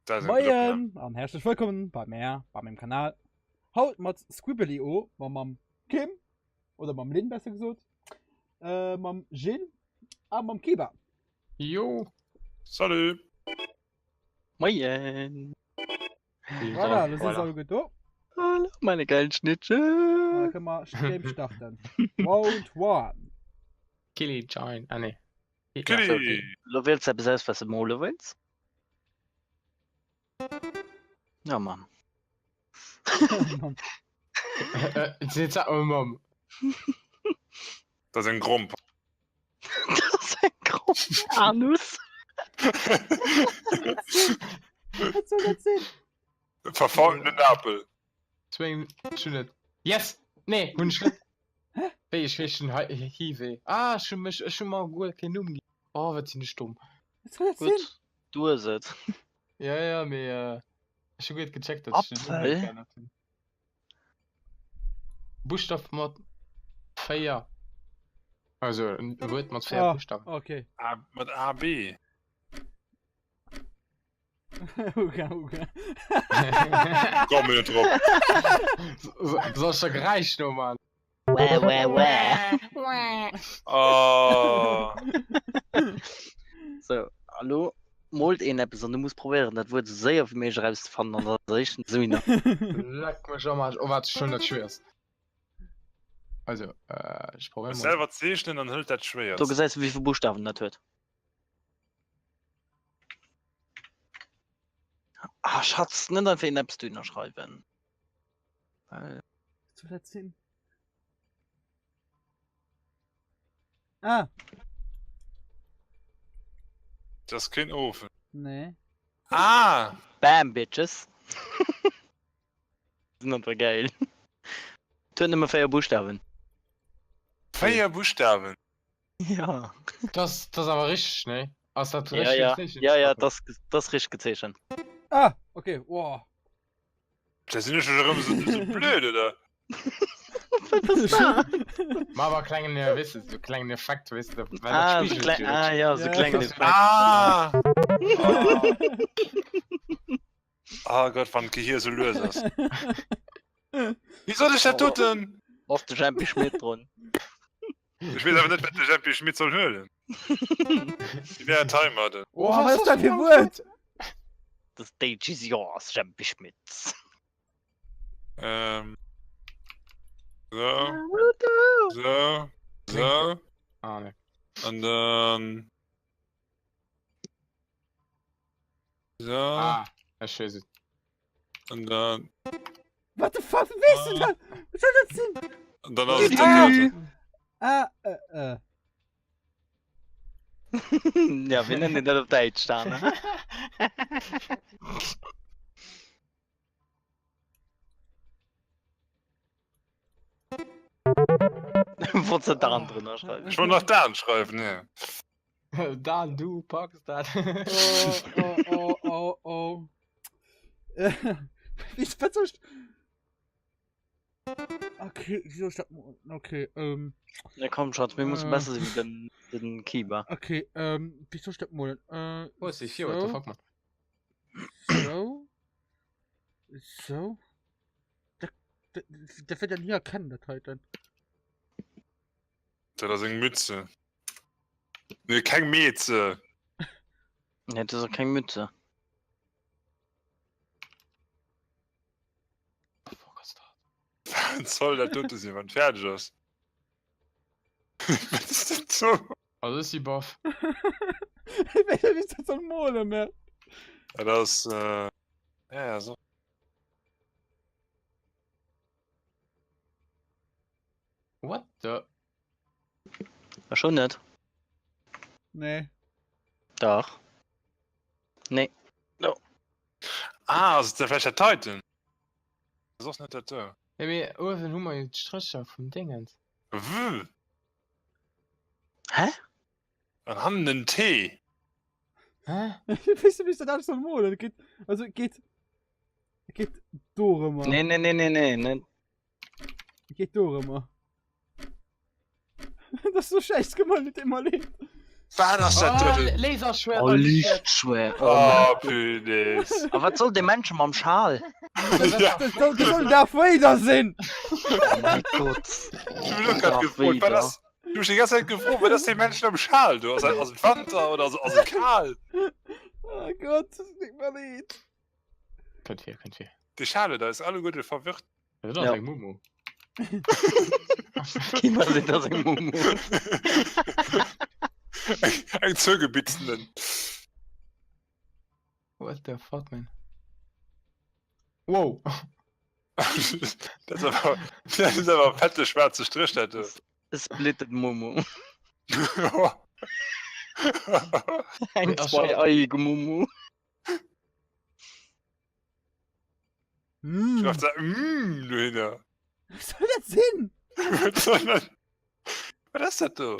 Moien an häerzlech wëllkommen bei mär, bei mengem Kanal. Haut mat Scribble.io, ma mam Kim, oder mam Lynn besser gesot, äh, mam Gilles a mam Kiba. Jo. Salut. Moien. Voilà, lo si se alleguer do. Hallo, meine geilen Schnittchen. Da kënne mer d'Game starten. Round one. Killy Giant, ah nee. Killy! Lo wiels eppes aus, was du mole wëlls. Ja, Mann. Oh, Mamm. Dat ass eng Gromp. Dat ass eng Gromp. Anus. Wat soll dat sinn? Verfaulten Apel. Zwéin, ech hunn et. Yes! Nee, hunn ech net. Wéi, ech weess schon hei, Hiwee. Ah, ech hunn mech, ech hunn mer guer keen Numm ginn. Oh, wat sinn ech domm. Wat soll dat sinn? Gutt, du hues et. Ja, ja, mee äh, ech hu guer net gecheckt, dass ech den Numm Apfel? geännert hunn. Buschtaf mat 4. Also en Wuert mat 4 Ah, Buschtawen. okay. A, mat A, B. Uga, uga. Komm mir net drop. Soll ech der Geräisch no man? Wä, wä, wä. Oh. So, elo moolt een eppes an du muss probéieren dat Wuert esou séier wéi méiglech erauszefannen an dann eréischt den Sumina. Leck mech am Arsch. Oh, wat schon dat schwierst. Also, äh, ech probéier mol. Selwer zeechnen an hëlt dat Do schwéierst. gesäis du wéivill Buschtawen dat huet. Ah, Schatz, net einfach een eppes dohinner schreiwen. Well. Wat soll dat sinn? Ah! Dat ass keen Ofen. Nee. Ah! Bam, Bitches! Sinn einfach geil. Et huet nëmme 4 Buschtawen. 4 Buschtawen? Ja. Das, das awer richteg, nee? Ass dat Ja, richteg ja. gezeechent? Ja, ja, das, das richteg gezeechent. Ah, okay, wow. Da sinn ech erëm esou, esou blöd, oder? Wat ass dat? Ma awer klengen, äh, weess de, so klengen Effekt, weess de, well dat Ah, so spigelt kleng, jo ah, dat. ja, so Ja. klengen Effekt. Ah! Oh Gott, wann d'Gehir esou lues ass. Wéi soll ech dat doten? Och de Jempi Schmidt drun. Ech weess awer net, wat de Jempi Schmidt soll huelen. Wéi wär et heimadden? Oh, wat ass dat fir Wuert? The stage is yours, Jempi Schmidt. Ähm. So. So. So. Ah, nee. An dann. So. Ah, ech weess et. An dann. What the fuck, wéi weess du dat? Wat soll dat sinn? An dann ass et Ah. dat doten. Ah, äh, äh. Ja, wéi nennt een dat op Däitsch dann? Wollts de Dan drënner schreiwen? Ech wollt nach Dan schreiwen, ja. Dan, du packs dat. Oh, oh, oh, oh, oh. Wéi, wat soll ech. Okay, wéi soll ech dat molen? Okay, ähm. Na komm, Schatz, mir musse Äh. besser sinn wéi den, den Kiba. Okay, ähm, wéi soll ech dat molen? Äh, Wo ass déi Vier? What the so, fuck, man? so. So. Dat, dat, dat wäert een ni erkennen, dat heiten. Dat ass eng Mütze. Nee, keng Meeze. Nee, dat ass och keng Mütze. Fuck ass dat? Wat soll dat dote sinn, wann et fäerdeg ass? Wat ass dat do? Also ech si baff. Ech weess net, wéi ech dat soll molen, mä. Dat ass, äh, ja, so. What the? Ech schon net. Nee. Dach. Nee. No. Ah, ass et da vläicht dat heiten? Dat ass net dat do. Nee, mee uewen hu mer jo d'Strécher vum Dingens. W. Hä? An hannen en T. Hä? Weess du, wéi ech dat alles soll molen? Et geet, also et geet, et geet dorëmmer. Nee, nee, nee, nee, nee, nee. Et geet dorëmmer. Dat ass sou schlecht gemalt, et deet mer leed. Wat ass dat Oh, doten? Laserschwert! Oh, Liichtschwert. Oh, Oh, punaise. A wat soll dee Männche mam Schal? Ja. Dat soll, dat soll Darth Vader sinn! Oh mäi Gott. Ech hunn mech och grad Darth gefrot, wat Vader. ass. Du hues mech déi ganz Zäit gefrot, wat ass dee Männchen am Schal do? Ass ass et Wanter oder ass ass et kal? Oh Gott, das tut mir leid. Kënnt vir, kënnt vir. Dee Schal huet eis alleguerte verwirrt. Dat ass Ja. eng Mumu. Kee weiß, dat ass eng Mumu. Eng zougebitzenen. What the fuck, man? Wow. Dat ass awer, dat ass awer e fette schwaarze Stréch, dat do. E splitted Mumu. Eng Mee ass schon- zweieiige Mumu. Mm. Schreift se mm dohinner. Was soll dat sinn? Wat soll dat? Wat ass dat do?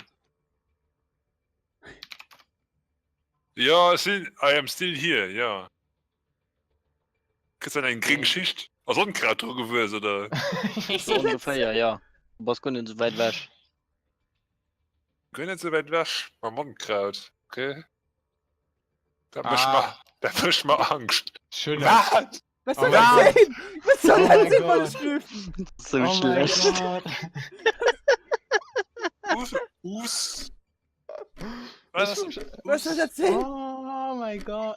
Ja, ech sinn, I am still here, ja. Kriss dann eng gréng Schicht? Ass Onkraut dru gewuess, oder? So ongeféier, ja. Du bass guer net esou wäit ewech. Guer net esou wäit ewech mam Onkraut, okay. Dat mécht Ah. mer, dat mécht mer Angscht. Schön. Wat? Was soll Oh dat mein sinn? Was soll Oh dat mein sinn, wann Gott. ech schlüfen? Das ist so Oh mein schlecht. Gott. Us, us. Was ist das? Was soll dat sinn? Oh mein Gott.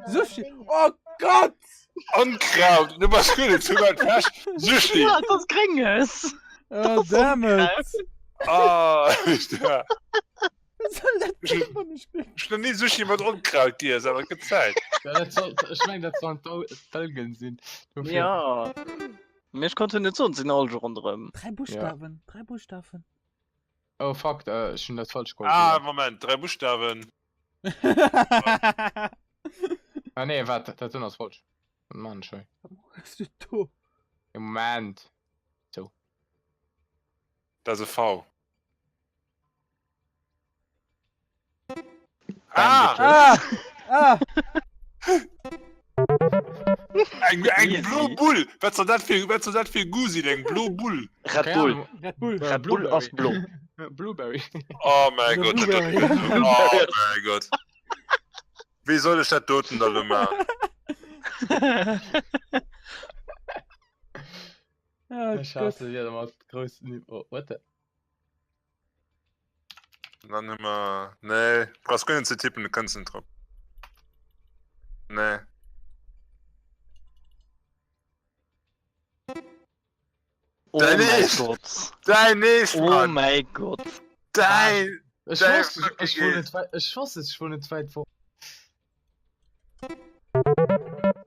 Sushi. Oh Gott! Onkraut! Du bass guer net zu wäit ewech. Sushi! Ja, das Grénges. Oh, damn it! Ah, ja. Was soll dat sinn, wann ech schlüfen? Ech hunn nach ni Sushi mat Onkraut giess, awer et gëtt Zäit. Ja, dat soll, ech meng, dat sollen d'Al- d'Algen sinn. Dofir. Ja. Mee ech konnt jo net soen, et sinn Alge ronderëm. Drei Buchstaben, drei Buchstaben. Oh fuck, äh, ech hunn dat falsch geholl. Ah, Moment, drei Buchstaben. Ah nee, wat, dat dunn ass falsch. Wat man ech hei? Was machst du do? E Moment. Dat ass e V. Ah! Ah! Ah! Eng, eng Easy. blo Bull! Wat soll dat fir, wat soll dat fir Goût sinn, eng blo Bull? Red Bull. Red Bull. Red Bull ass blo. Blueberry. Oh mäi Oder Gott, dat Blueberry. doten. Oh mäi Gott. Wéi soll ech dat doten da lo maachen? Oh Ech Gott. hasse jeder mat groussen. Oh, what the? Dann hu mer. Nee, brauchs guer net ze tippen, du kënns net drop. Nee. Oh Dein mein Eescht. Gott. Däin Eescht, Oh Mann! mein Gott. Däin! Ech Däi wosst, ech, ech wor fucking net weit, ech wosst, ech wor net weit fort.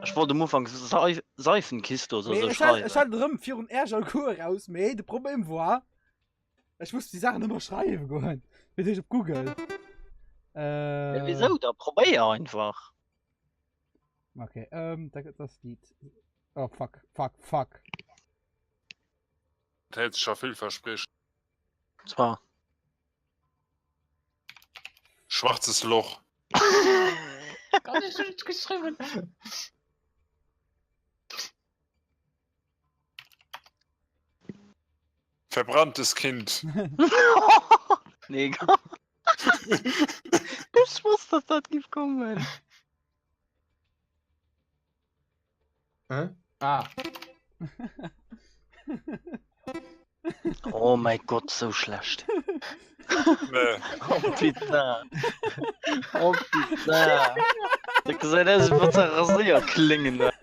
Ech wollt am Ufank Seif Seifenkiste oder Mee sou ech hat, ech schreiwen. hat erëm virun Ärger Cours raus, mee de Problem war, ech musst déi Saachen ëmmer schreiwe goen, fir d'éischt op Google. Ja, Äh, wieso da? Probéier einfach. Okay, ähm, dat ass déi. Oh fuck, fuck, fuck. Dat héiert sech scho villverspriechend. Zwar. Schwarzes Loch. Gott, ech hunn et geschriwwen. Verbranntes Kind. Nee, Ech wosst, dass dat giff kommen. Hä? Ah. Oh mein Gott, so schlecht. Nee. Oh putain. Oh putain. Dat gesäit aus, wéi wann se Raséierkléngen huet.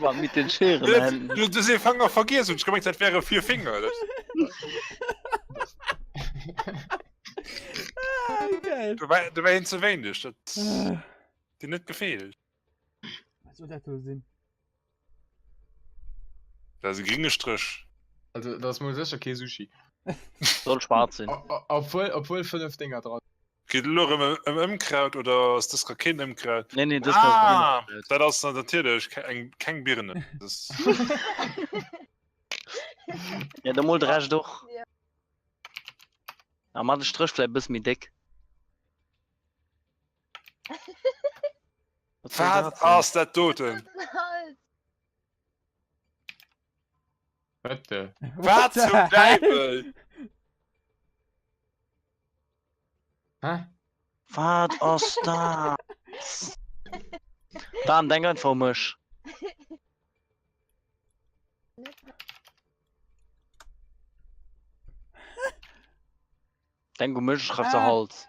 War mit den Scherenhänden. Du du hues ee Fanger vergiess hunn ech gemengt dat wäre vier Finger. Dat... Ah, geil. Do war, do war een ze wéineg, dat Ah, dir net gefeelt. Was soll dat do sinn? Dat ass e gringe Stréch. Also, dat ass mol sécher kee Sushi. Soll schwaarz sinn. Obwuel, obwuel 5 Dénger dran. Geet elo erëm ëm Ëmkraut oder ass dës grad keen Ëmkraut? Nee, nee, dës ass Ah, Ëmkraut. dat ass natierlech eng keng Birne. Das... Ja, da mol de Rescht och. Ja. A mat de Stréch vläicht e bësse méi déck. Wat soll Wat dat sinn? ass dat doten? What the? Wat the zum hell? Däiwel? Hä? Wat ass dat? Dan, denk einfach u mech. Denk u mech, ech schreif se Ah. Hals.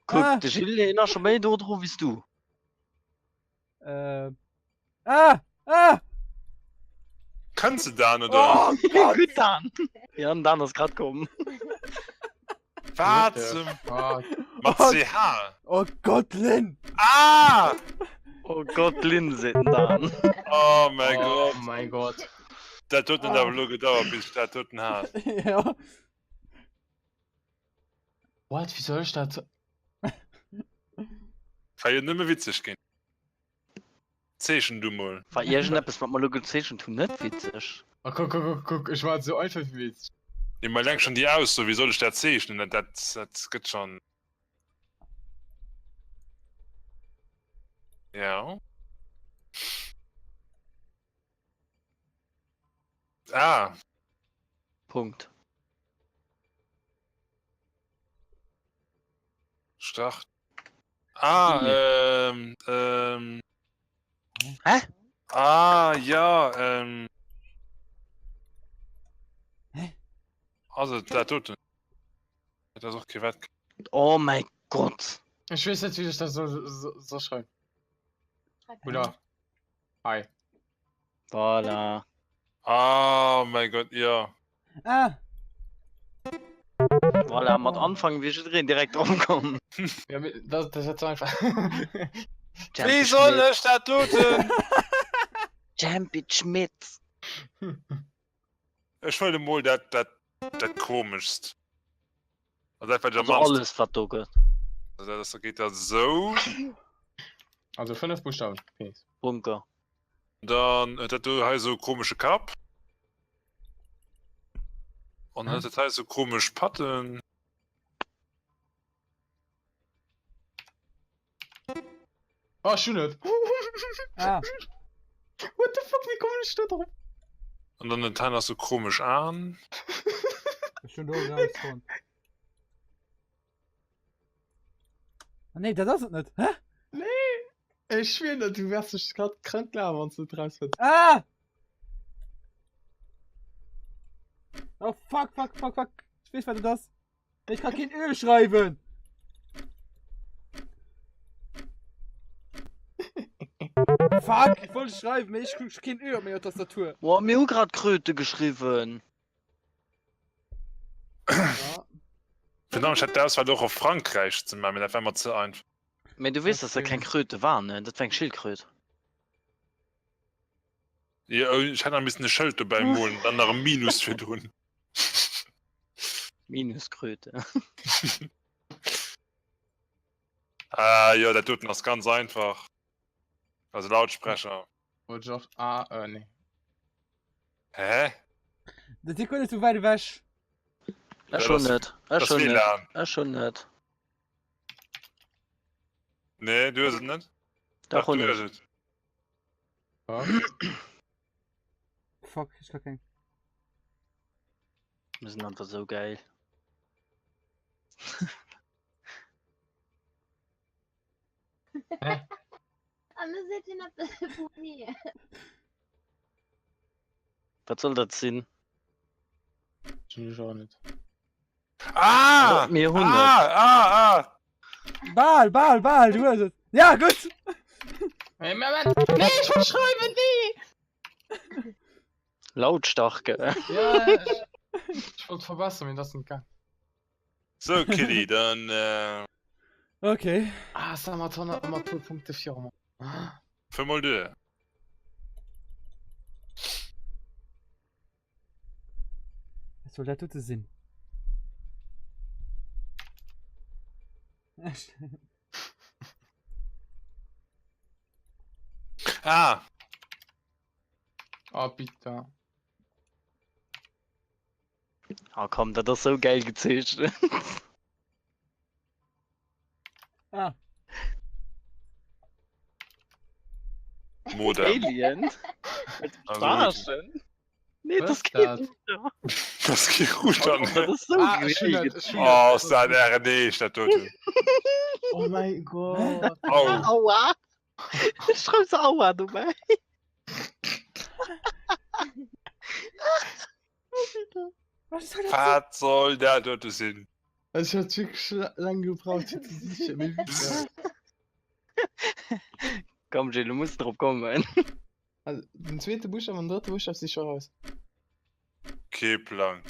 Kuck, Ah. de Gilles, hien ass scho méi do dru wéi s du. Äh. Ah! Ah! Kënns de Dan oder? Oh Gott! Gutt, Dan! Ja, den Dan ass grad komm. Wat What the zum fuck? mat Oh. CH? Oh Gott, Lynn! Ah! Oh Gott, Lynn, seet den Dan. Oh mäi Oh Gott. mein Gott. Dat huet net awer elo gedauert, bis ech dat doten hat. Ja. What? Wéi soll ech dat? Ka jo nëmme witzeg ginn. Zeechen du mol. War iergendeppes, wat mer elo gezeechent hunn, net witzeg? Oh, kuck, kuck, kuck, kuck, ech war esou einfach wéi witzeg. Nee, ma eleng schon déi Ausso, wéi soll ech dat zeechnen, dat, dat, dat gëtt schon. Ja. Ah. Punkt. Start. Ah, ähm, ähm. Hä? Ah, ja, ähm. Hä? Also, dat doten. Dat ass och kee Wett. Oh mäi Gott. Ech weess net, wéi ech dat soll, soll schreiwen. Oder? Hei. Voilà. Ah, mein Gott, ja. Ah! Voilà, mat Anfang wier jiddereen direkt drop komm. Ja, mee dat, dat ass ze einfach. Wéi soll ech dat doten? Jempy Schmidt. Ech huele mol dat, dat, dat komeschst. Also dat, wat ech am Also mannsten. alles, wat do gëtt. Also dat ass, da geet dat esou. Also 5 Buchstaben. Peace. Bunker. Dann huet dat do hei esou e komesche Kapp. An dann huet dat hei esou komesch Patten. Oh, ech hunn et. Ah. What the fuck, wéi kommen ech do drop? An dann huet hei nach sou komesch Aen. Ech hunn do erausfonnt. Ah nee, dat ass et net. Hä? Nee! Ech schwieren der, du wäers dech grad krank laachen, wann s du et erausfënns. Ah! Oh fuck, fuck, fuck, fuck. Ech weess, wat et ass. Ech ka keen Ö schreiwen. Fuck, ich wollt schreiwen, mee ech hu keen Ö op menger Tastatur. Boah, mir hu grad Kröte geschriwwen. Ja. Verdammt, ech hätt d'Auswahl och op Frankräich ze maachen, mee dat war mer ze einfach. Mee du weess, dass dat keng Kröte war, ne? Dat war eng Schildkröt. Jo, ech hätt nach missen e Schëld dobäi molen, dann nach e Minus virdrun. Minuskröte. Ah jo, dat doten ass ganz einfach. Also Lautsprecher. Wollt ech och. Ah, äh, nee. Hä? Dat dir guer net sou wäit ewech. Ech hunn et. Ech hunn et. Ech hunn et. Nee, du hues et net. Dach hunn ech. et. Fuck, ech ka keng. Mir sinn einfach sou geil. An da seet hien eppes vu mir. Wat soll dat sinn? Hunn ech och net. Ah! Mir hunn et. Ah, ah, ah! Bal, bal, bal, du hues et. Ja, gutt! Hey, Moment! Nee, ech wollt schreiwen, nee! Lautstarke. Ja, ech, ech wollt verbessern, mee dat ass net gaang. So, Killy, dann. Äh... Okay. Ah, Sabaton hat ëmmer puer Punkte viru mer. Fir mol duer. Was soll dat dote sinn? Ah! Oh, bitter. Oh komm, dat ass sou geil gezeechent. Ah. Modem. Alien? Also, Verarschen? Nee, Was das ist geht dat? nicht. Das kee Rudder, ne? Dat ass sou Ah, ech hunn geil et, ech hunn Oh, et. ass dat RNeeg, dat doten. Oh mäi Gott. Au. Aua! Ech schreiw se Aua dobäi. Was soll dat sinn? Wat soll dat dote sinn? Ech hat wierklech laang gebraucht fir ze sichen, mee wéi geil. Komm Gilles, du muss drop kommen. Also, den zweete Buschtaf an den drëtte Buschtaf si scho raus. Kee Plang.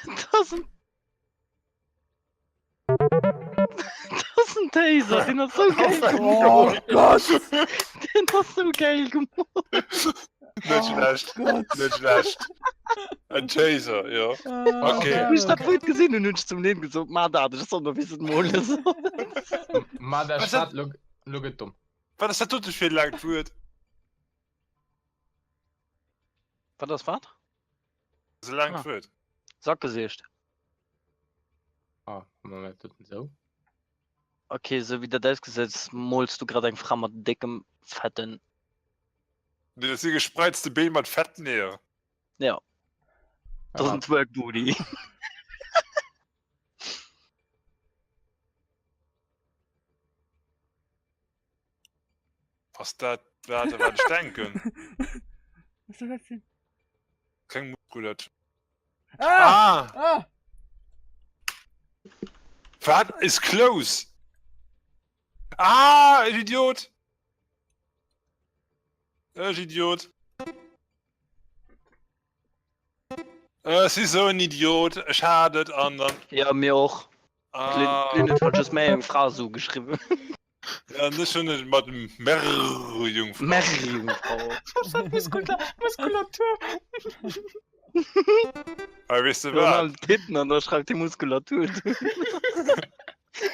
Dat ass en Dat ass en Taser, deen ass sou geil Oh gemoolt. Gott! Deen ass sou geil gemoolt. Net schlecht, Gott! net schlecht. En Taser, jo. Ah, Okay. Wéi ech dat Wuert gesinn hunn, hunn ech zum Lynn gesot, Maach dat, ech soll mer wéi se et mole soll. Ma der Was Stad, lo, lo gëtt domm. Wat ass dat dote fir e laangt Wuert? Wat ass wat? Dat ass e laangt Ah. Wuert. Sackgesicht. Ah, Moment, tut en sou. Ok, sou wéi dat ausgesäit, mools du grad eng Fra mat déckem, fetten. Nee, dat si gespreizte Been mat fetten Eeër. Ja. Dat ass en Twerk Booty. Ass dat dat, wat ech denken? Was soll dat sinn? Keng Muskulatur. Ah! Ah! Ah! Wat is close? Ah, ech Idiot! Ech Idiot! Ech si sou en Idiot, ech hat et an dann. Ja, mir och. Ah. D'Lynn huet halt just méi eng Fra sou geschriwwen. Ja, an ech hunn et mat Merjungfrau. Merjungfrau. Muskulatur. Ah, weess de Wir wat? haben Titten an da schreift die Muskulatur.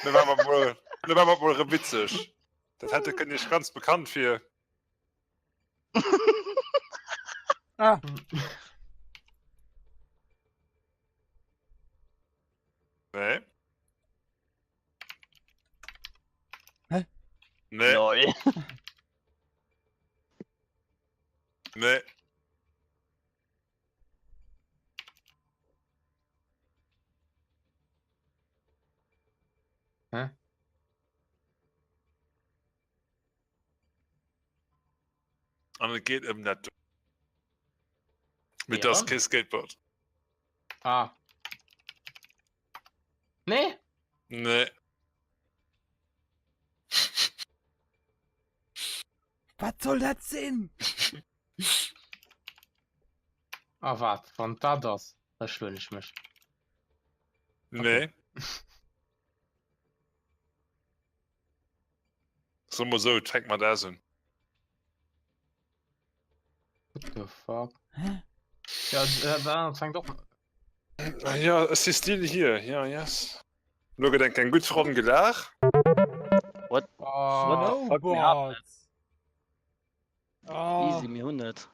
Da war mer mol, da war mer mol erëm witzeg. Dat hätte kënnt iech ganz bekannt vir. Ah! Nee. Hä? Nee, Lol. nee. Hä? An et geet ëm dat do. Mee Ja. dat ass kee Skateboard. Ah. Nee? Nee. Wat soll dat sinn? Ah, waart, wann dat ass, da schloen ech mech. Nee. Soe mer esou, et fänkt mat S un. What the fuck? Hä? Ja, dat anert fänkt och. Ah ja, ech si still hier. Ja, yes. Lo gëtt eng eng gutt Ronn gelaach. What? Oh. What the fuck, mir haben Snowboard! Oh. Easy, mir hunn et.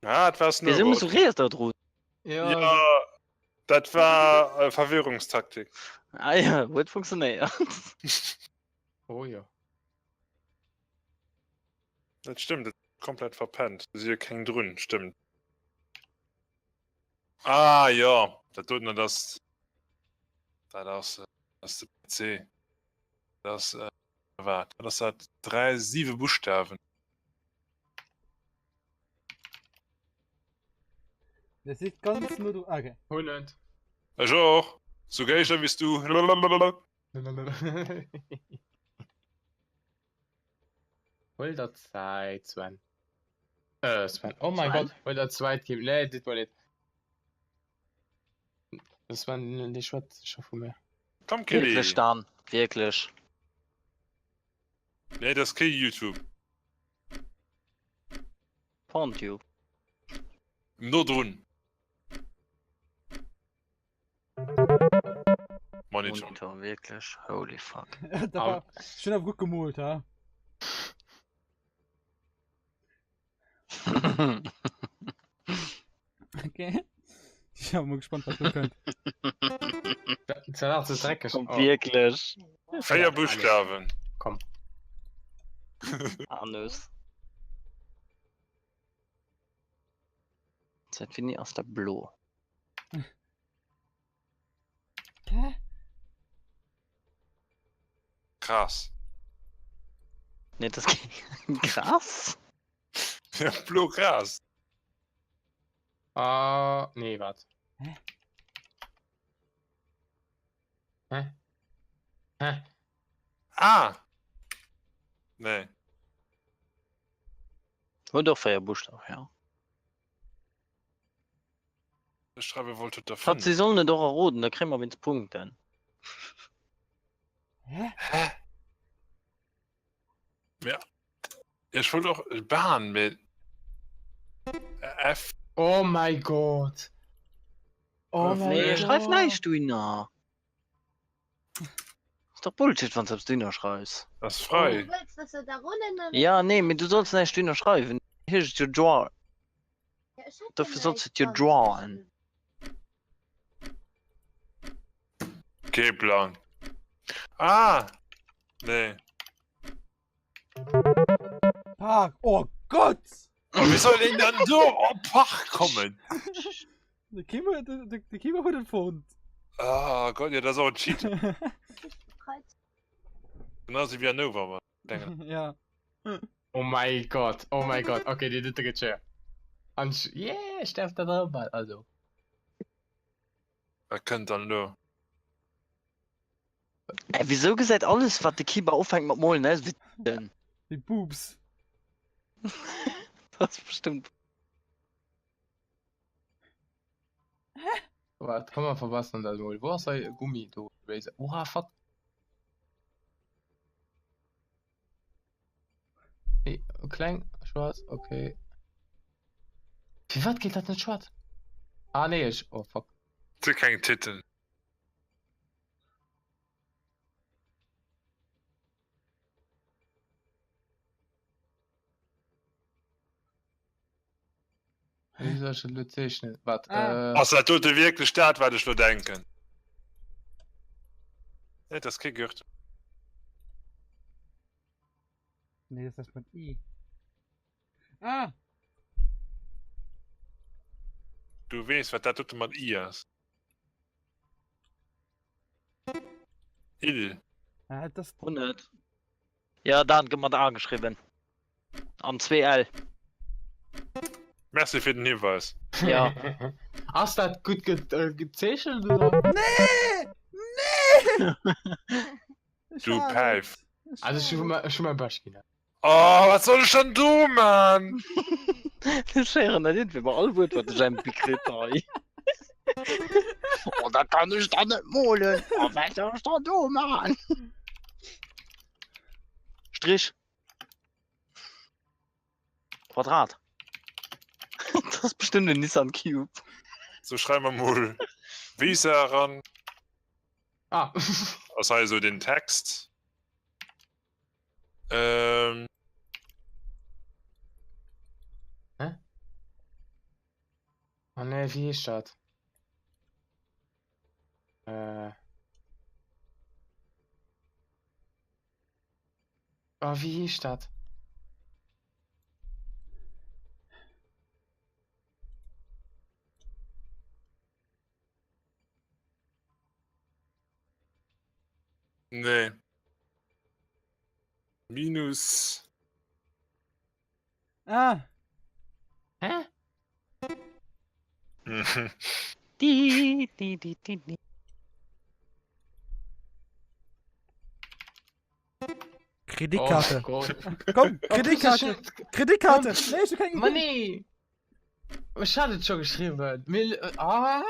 Ah, et war Wieso musst du Snowboard. rees da drun? Ja. Ja, dat war äh, Verwirrungstaktik. Ah ja, huet funktionéiert. Oh ja. Dat stëmmt, dat komplett verpennt. Do si jo keng drun, stëmmt. Ah jo, dat doten, dat ass dat ass dat ass de PC. Dat ass äh, wat? Wat ass dat? 3, 7 Buschtawen. Dat seet ganz no do. Ah, okay. Hunn et. Ech och. Sou géischter wéi s du. Lalalala. Huel der Zäit, Sven. Äh, Sven. Oh mein Sven? Gott, huel der Zäit, Kim. Nee, dit war net. De Sven, dee schwätzt scho vu mir. Komm, Kelly. Wierklech dann, wierklech. Nee, dat ass kee YouTube. Porntube. No drun. Monitor. Monitor, wierklech. Holy fuck. Dat war schön awer gutt gemoolt, ha? Okay. Ich bin mal gespannt, was du könnt. Dat war ze dreckeg. Komm, Oh. wierklech. Véier Buschtawen. Komm. Anus. Seit wéini ass dat blo? Hä? Gras. Nee, dat ass kee Gras. Ja, blo Gras. Ah, nee, wat? Hä? Hä? Hä? Ah! Nee. Huet och 4 Buschtaw, ja. Ech schreiwe wollt huet der Schatz, si 5. sollen et och erroden, da kréie mer wéinst Punkten. Hä? Hä? Ja. Ech wollt och Bahn, mee F. Oh mäi Gott! Oh mäi Nee, schreif Gott! näischt dohinner. Ass doch Bullshit, wann s eppes dohinner schreifs. Ass frei. Du wëlls, dass se da ronnen oder? Ja, nee, mee du solls näischt dohinner schreiwen. Heescht et jo draw. Ja, ech hat jo Dofir solls näischt et jo dran drawen. geschriwwen. Kee Plang. Ah! Nee. Park. Oh Gott! Oh, wéi soll een dann do op Park kommen? De Kim huet de, de, de Kim huet et fonnt. Ah Gott, ja, dat ass och en Cheat. Kreuz. Genau sou wéi Anova, ma dengen. ja. Oh mäi Gott, oh mäi Gott, okay, déi dote gëtt schwéier. An ech, yeah, ech däerf dat erëm, also. Wat kënnt dann elo? Ey, wieso gesäit alles wat de Kiba ufänkt mat molen aus wéi Titten? Wéi Boobs. Dat ass bestëmmt. Waart, komm mer verbessern dat emol. Wou ass hei e Gummi do? Eraser. Oha, fuck. Hey, kleng, schwaarz, okay. Firwat geet dat net schwaarz? Ah nee, ech, oh fuck. Si keng Titten. Wéi soll ech dat elo zeechnen? Wat? Ah. Äh, Ass dat dote wierklech dat, wat ech lo denken? Nee, dat ass kee Gürtel. Nee, dat ass mat I. Ah! Du weess, wat dat dote mat I ass. Il. Ah, das Hunn et. Ja, Dan gëtt mat A geschriwwen. An zwee L. Merci fir den Hiweis. Ja. Ass dat gutt ge äh, gezeechent oder? Nee! Nee! Du Päif. Also ech hu mä- ech hu mäi Bescht ginn. Oh, wat soll ech dann do man? Ech héieren dat iergendwéi bei all Wuert, wat de Jempi kritt hei. Oh, dat kann ech dann net molen. Oh, wat soll ech dann do man? Strich. Quadrat. Dat ass bestëmmt en Nissan Cube. So schreiwe mer mol Visa eran. Ah. Ass hei esou den Text. Ähm. Hä? Oh nee, wéi heescht dat? Äh. Oh, wéi heescht dat? Nee. Minus. Ah! Hä? Di, di, di, di, di. Kreditkarte. Oh Gott. Komm, Oh, Kreditkarte. Kreditkarte. Nee, ech hu keng Ma Idee. nee! Ech hat et scho geschriwwen. Mir, ah,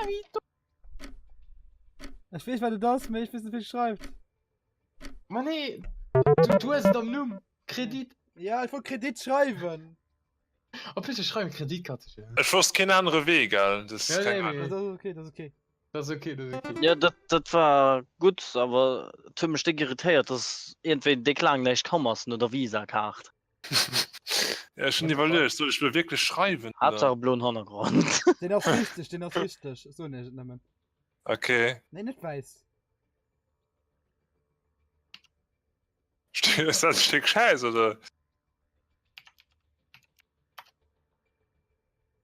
wéi domm. Ech weess, wat et ass, mee ech weess net, wéi et schreift. Ma nee, du, du hues et am Numm. Kredit. Ja, ech wollt Kredit schreiwen. Oh, bitte schreiwen Kreditkarte. Ech wosst keen anere Wee, gell? Das Ja, keng nee, Ahnung. Dat ass okay, dat ass okay. Dat ass okay, dat ass okay. Ja, dat, dat war gutt, awer et huet mech déck irritéiert, dass iergendwéi déck laang näischt komm ass no der Visa-Kaart. Ja, ech hunn iwwerluecht, soll ech lo wierklech schreiwen? oder? Haaptsaach e bloen Hannergrond. Deen ass richteg, deen ass richteg. Ech soen iech et nëmmen. Okay. Nee, net wäiss. Ist dat e Stéck Schäiss, oder?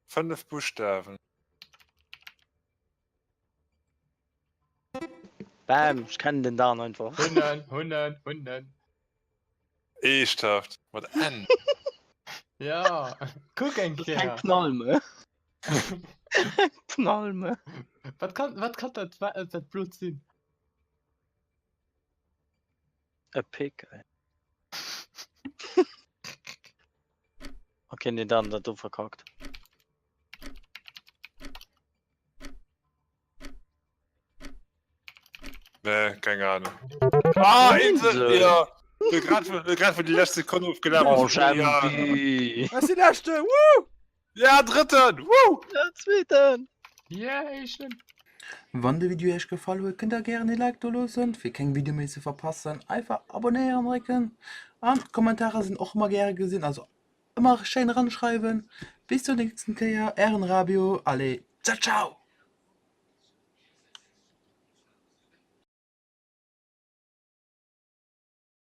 Fënnef Buschtawen. Bam, ech kennen den Dan einfach. Hunnen, Hunnen, Hunnen. Eeschthaft? Mat N? Ja, kuck eng Keng Kéier. Pnalme. Pnalme. Wat kann, wat kann dat, dat Blot sinn? E Pick, ey. Okay, nee, dann dat do verkackt. Nee, keng Ahnung. Ah, Insel! Insel. Ja! Du grad, grad wou déi lescht Sekonn ofgelaf Oh, ass. Ja, Jempi! Ech si Leschte! Woo! ja Drëtten! Woo! Ja, zweeten! Yeah, éischten! Wann de Video iech gefall huet, kënnt der gären ee Like do loossen. Fir keng Video méi ze verpassen, einfach abonnéieren drécken. An Kommentarer sinn och ëmmer gäre gesinn, also ëmmer schéin eranschreiwen. Bis zur nächsten Kéier, ären Rabio, allez ciao ciao!